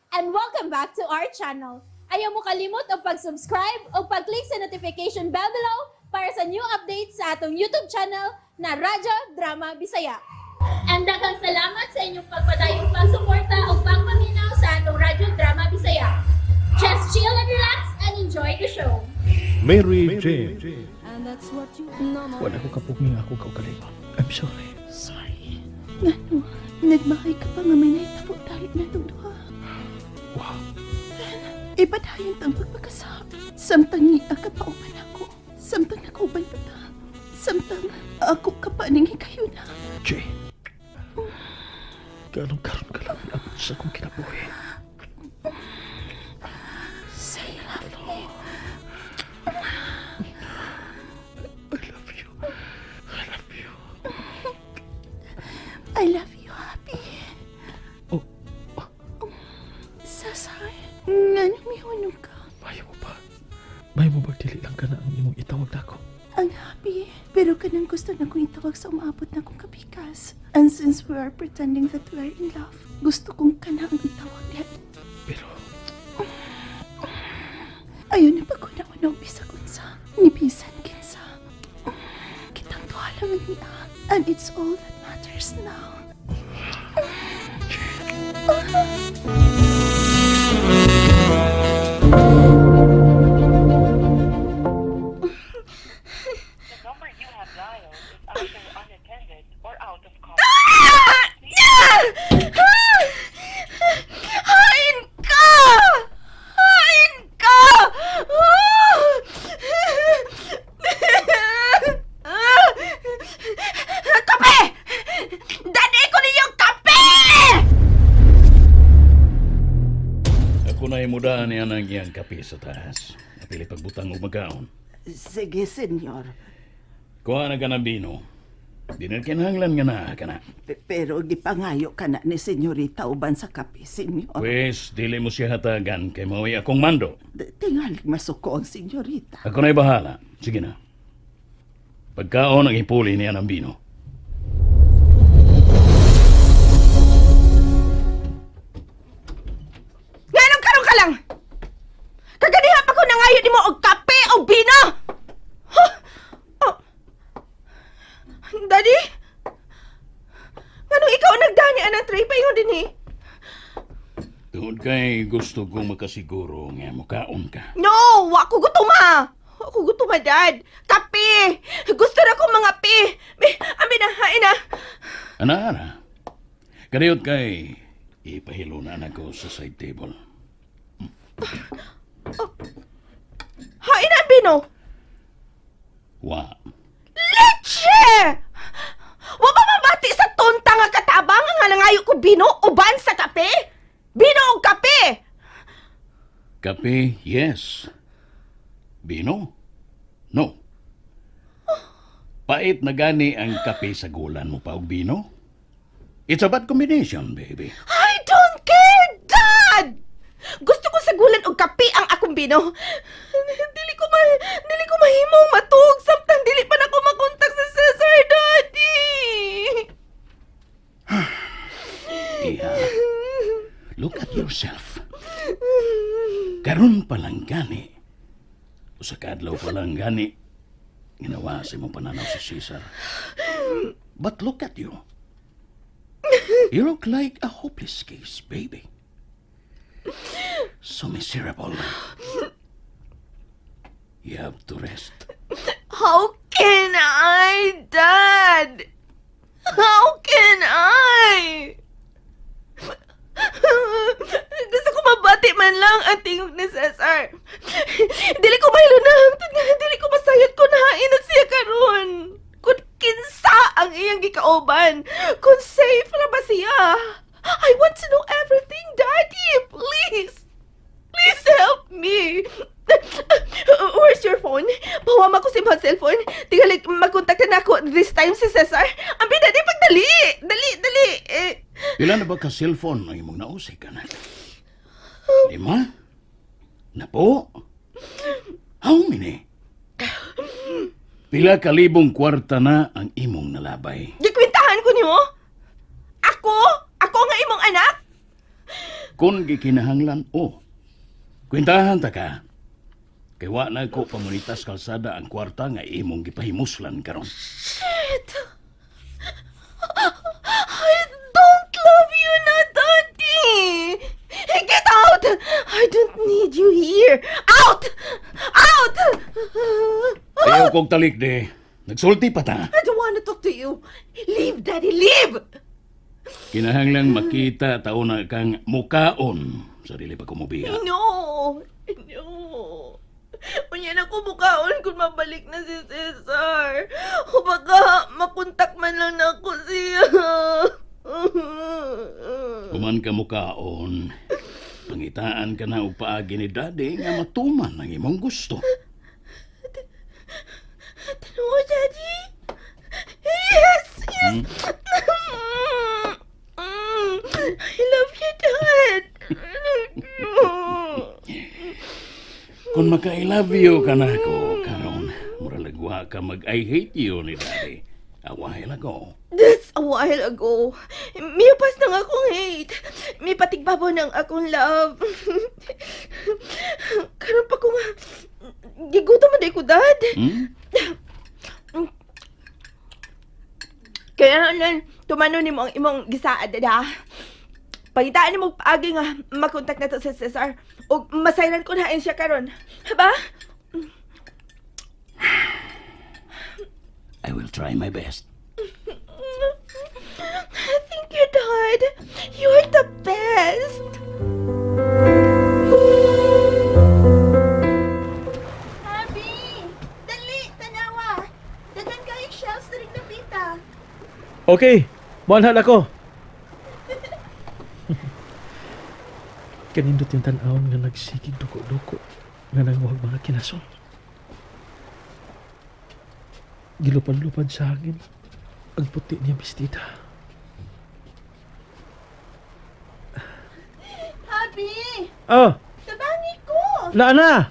And welcome back to our channel. Ayaw mo kalimot og pag-subscribe o pag-click sa notification bell below para sa new updates sa atong YouTube channel na Radyo Drama Bisaya. And daghang salamat sa inyong pagpadayong pagsuporta o pagpaminaw sa atong Radyo Drama Bisaya. Just chill and relax and enjoy the show. Mary Jane. Wala ko kapugni nga ako kaugalingon. I'm sorry. Sorry. Ngano, nagmahay ka pa nga may nahitabo dahil natong duha. Wow. Ipadayon tang pagpakasab. Samtang niya ka pa uban ako. Samtang nakauban pa ta. Samtang ako ka pa ning hikayo na. Jay. Ganong karon ka lang abot sa akong kinabuhi. Say you love me. I love you. I love you. I love you, Happy. Oh, Cesar, ngano mihunong ka? Maayo mo ba? Maayo mo ba dili lang ka na ang imong itawag nako? Ang happy. Pero kanang gusto na kong itawag sa umaabot na kong kapikas. And since we are pretending that we are in love, gusto kong kana ang itawag niya. Pero Ayaw na pag-una-una bisag unsa. Ni bisan kinsa. Kitang duha lang ang niya. And it's all that matters now. The number you have dialed is either unattended or out of contact. Hain ka! Hain ka! Kape! Dad-i ko ninyong kape! Ako na imudaan niya ng iyang kape sa taas. Napili pagbutang og magkaon. Sige, senyor. Kuha na ka ng bino. Di na kinahanglan nga naa ka na. Pero gipangayo ka na ni senyorita uban sa kape, senyor. Pwes, dili mo siya hatagan kay mao'y akong mando. Tingalig masuko ang senyorita. Ako na'y bahala. Sige na. Pagkaon ang ipuli niya ng bino. Nganong karon ka lang? Kaganiha pa ko nangayo nimo og kape o bino! Huh? Oh. Daddy? Nganong ikaw ang nagdani anang tray paingon dinhi? Tungod kay gusto kong makasiguro nga mukaon ka. No! Wa ko gutuma! Wa ko gutuma, Dad! Kape! Gusto na ko mga pe! Be, abi na, hain na! Ana, ana. Kadiyot kay ipahilo na nako sa side table. Hain na ang bino! Wa. Leche! Wa ba mabati sa tonta nga katabang nga nangayo ko bino uban sa kape? Bino og kape! Kape, yes. Bino? No. Pait na gani ang kape sa gulan mo pa og bino? It's a bad combination, baby. I don't care, Dad! Gusto ko sagulan og kape ang akong bino. Dili ko mahimong matuog samtang dili pa nako makontak sa Cesar, Daddy. Iha, look at yourself. Karon pa lang gani. Usa ka adlaw pa lang gani. Ginawa sa imong pananaw si Cesar. But look at you. You look like a hopeless case, baby. So miserable. You have to rest. How can I, Dad? How can I? Gusto ko mabati man lang ang tingog ni Cesar. Dili ko mahilo na. Dili ko masayod kung hain na siya karon. Kung kinsa ang iyang gikauban. Kung safe na ba siya. I want to know everything, Daddy. Please. Please help me. Where's your phone? Pawama ko si imong cellphone. Tingali, magkontak na ako this time si Cesar. Ambi, dali, pagdali. Dali, dali. Eh, Pila na ba ka cellphone ang imong nausik, anak? Lima? Napo? How many? Pila ka libong kwarta na ang imong nalabay? Gikwintahan ko nimo? Ako? Ako nga imong anak? Kung gikinahanglan, o. Kwentahan ta ka. Kay wa na ko pamunitas kalsada ang kwarta nga imong gipahimuslan karon. Shit! I don't love you na, Daddy! Get out! I don't need you here! Out! Out! Ayaw kong talik de. Nagsulti pa ta. I don't want to talk to you. Leave, Daddy, leave! Kinahanglang makita taon na kang mukaon sa dili pa kumubiya. No! No! Unya na ko mukaon kung mabalik na si Cesar. O baka makontak man lang na ako siya. Kuman ka mukaon, pangitaan ka na og paagi ni Daddy nga matuman ang imong gusto. Ano, Daddy? Yes! Yes! I love you, Dad! I love you. Kung maka-I love you ka na ako karon, mura lagwa ka mag I hate you ni Daddy. A while ago. That's a while ago. Miupas ng akong hate. May patigbabaw ng akong love. Karon pa ko nga, gigutom man day ko, Dad. Hmm? Kaya lang, tumano nimo ang imong gisaad, Dad, ha? Pangitaan nimo og paagi nga makontak na to sa Cesar. Og masayran ko na siya karon. Ba? I will try my best. Thank you, Dad. You're the best. Habi! Dali! Tanawa! Dagan kayo shells na rin napita. Okay, manhal ako. Kanindot yung tan-awon nga nagsigig duko-duko nga nangwag mga kinason. Gilupad-lupad sa hangin ang puti niya bestida. Habi! Oh, Tabangi ko! laan na!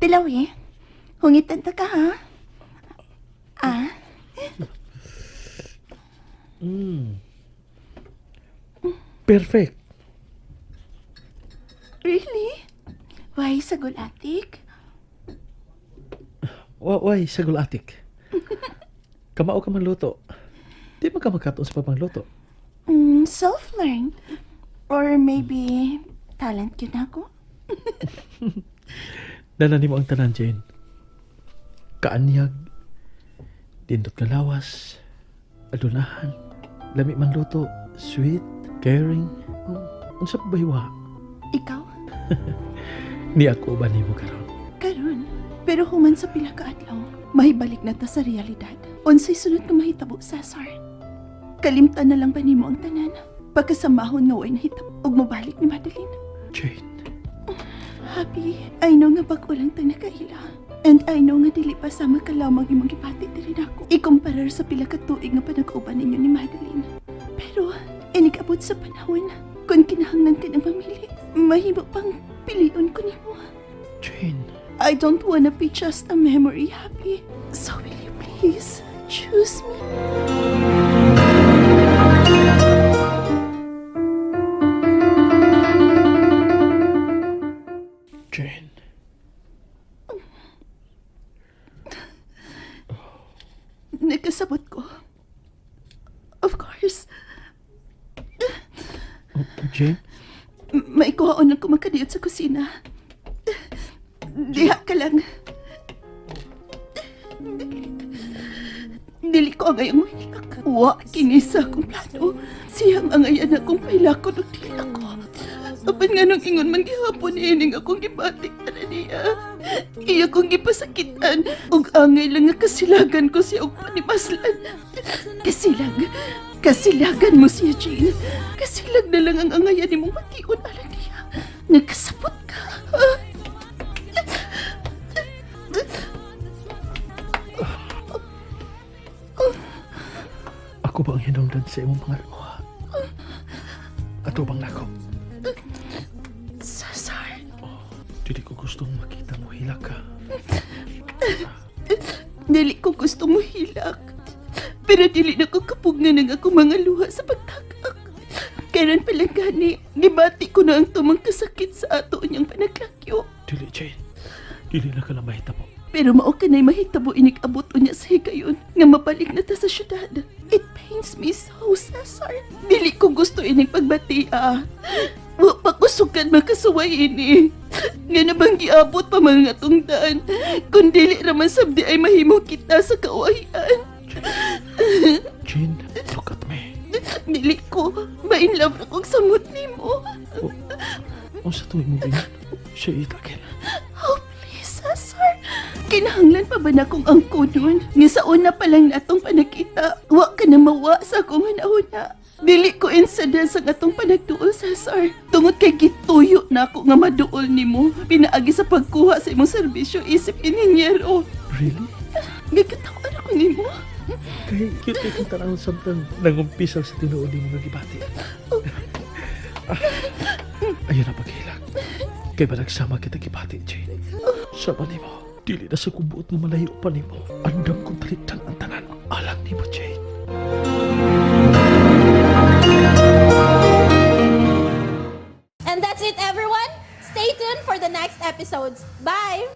Tilaw eh. Hungitan ta ka ha. Ah, Perfect. really? Why sa gulatik? Wa, way, sagol atik. Kamao ka man luto. Di man ka magkatuon sa pamangluto. Self-learned. Or maybe talent yun ako? Dala nimo ang tanan, Jane. Kaanyag, dindot ka lawas, adunahan, lami man luto, sweet, caring. Unsa pa ba hiwa? Ikaw? Ni ako ba nimo karon? Karon. Pero human sa pila ka adlaw, mahibalik na ta sa realidad. Unsay sunod nga mahitabo, Cesar? Kalimtan na lang ba nimo ang tanan? Pagkasamahon nga way nahitabo ug mobalik ni Madeline. Jane, Happy, I know nga bag-o lang ta nakaila. And I know nga dili pa sama ka lamang imong gipati diri nako. Ikumparar sa pila ka tuig nga panag-uban ninyo ni Madeline. Pero inig-abot sa panahon kung kinahanglan ka na mamili, mahimo pang pilion ko nimo. Jane. I don't wanna be just a memory, Happy. So will you please choose me? Jane. Nagkasabot ko. Of course. Oh, Jane? May kuhaon lang kumakadiyot sa kusina. Diha ka lang. Dili ko ang ayang mahilak. Wa, kini sa akong plano. Siyang ang ayan akong pahilakon og dili ako. Apan nga nung ingon man gihapon ining akong gibatik para niya. Iya kong gipasakitan. Ug angay lang nga kasilagan ko siya og panimaslan. Kasilag. Kasilagan mo siya, Jane. Kasilag na lang ang angayan nimong mation alang niya. Nagkasabot ka. Ako ba ang hinungdan sa imong mga luha? Ato bang nako? Cesar. Dili ko gustong makita mo hilak ka. Dili ko gusto mo hilak. Pero dili na ko kapugnan ang akong mga luha sa pagtakak. Karon pa lang gani, gibati ko na ang tumang kasakit sa ato niyang panaglakyo. Dili, Jane. Dili na ka na mahitabo. Pero mao kanay mahitabo inig abot unya sa higayon nga mabalik na ta sa syudad. It pains me so, Cesar. Dili ko gusto inig pagbati ah. Wa pa ko sukad makasuway ini. Nga na bang giabot pa man nga atong daan. Kung dili raman sabdi ay mahimo kita sa kauwayan. Jane, look at me. Dili ko, ma-in love akong samot nimo. Unsa tuig mo ganyan? Siya itakin. Oh, please, Cesar. Kinahanglan pa ba na kong angkonon? Nga sa una pa lang natong panagkita, wa ka na mawa sa akong hunahuna. Dili ko insadel sa atong panagduol, Cesar. Tungod kay gituyo na ako nga maduol nimo. Pinaagi sa pagkuha sa imong serbisyo isip inhinyero. Really? Gikatawan ako nimo. Kay cute kay kong tanawon samtang nangumpisa sa tinuod nimo nga gibati. Ah, Ayaw na paghilak. Kay ba nagsama kita gibati, Jane? Sama nimo. Dili na sa kubuot nga malayo pa nimo. Andam kong talikdan ang tanan. Alang nimo, Jane. And that's it, everyone. Stay tuned for the next episodes. Bye!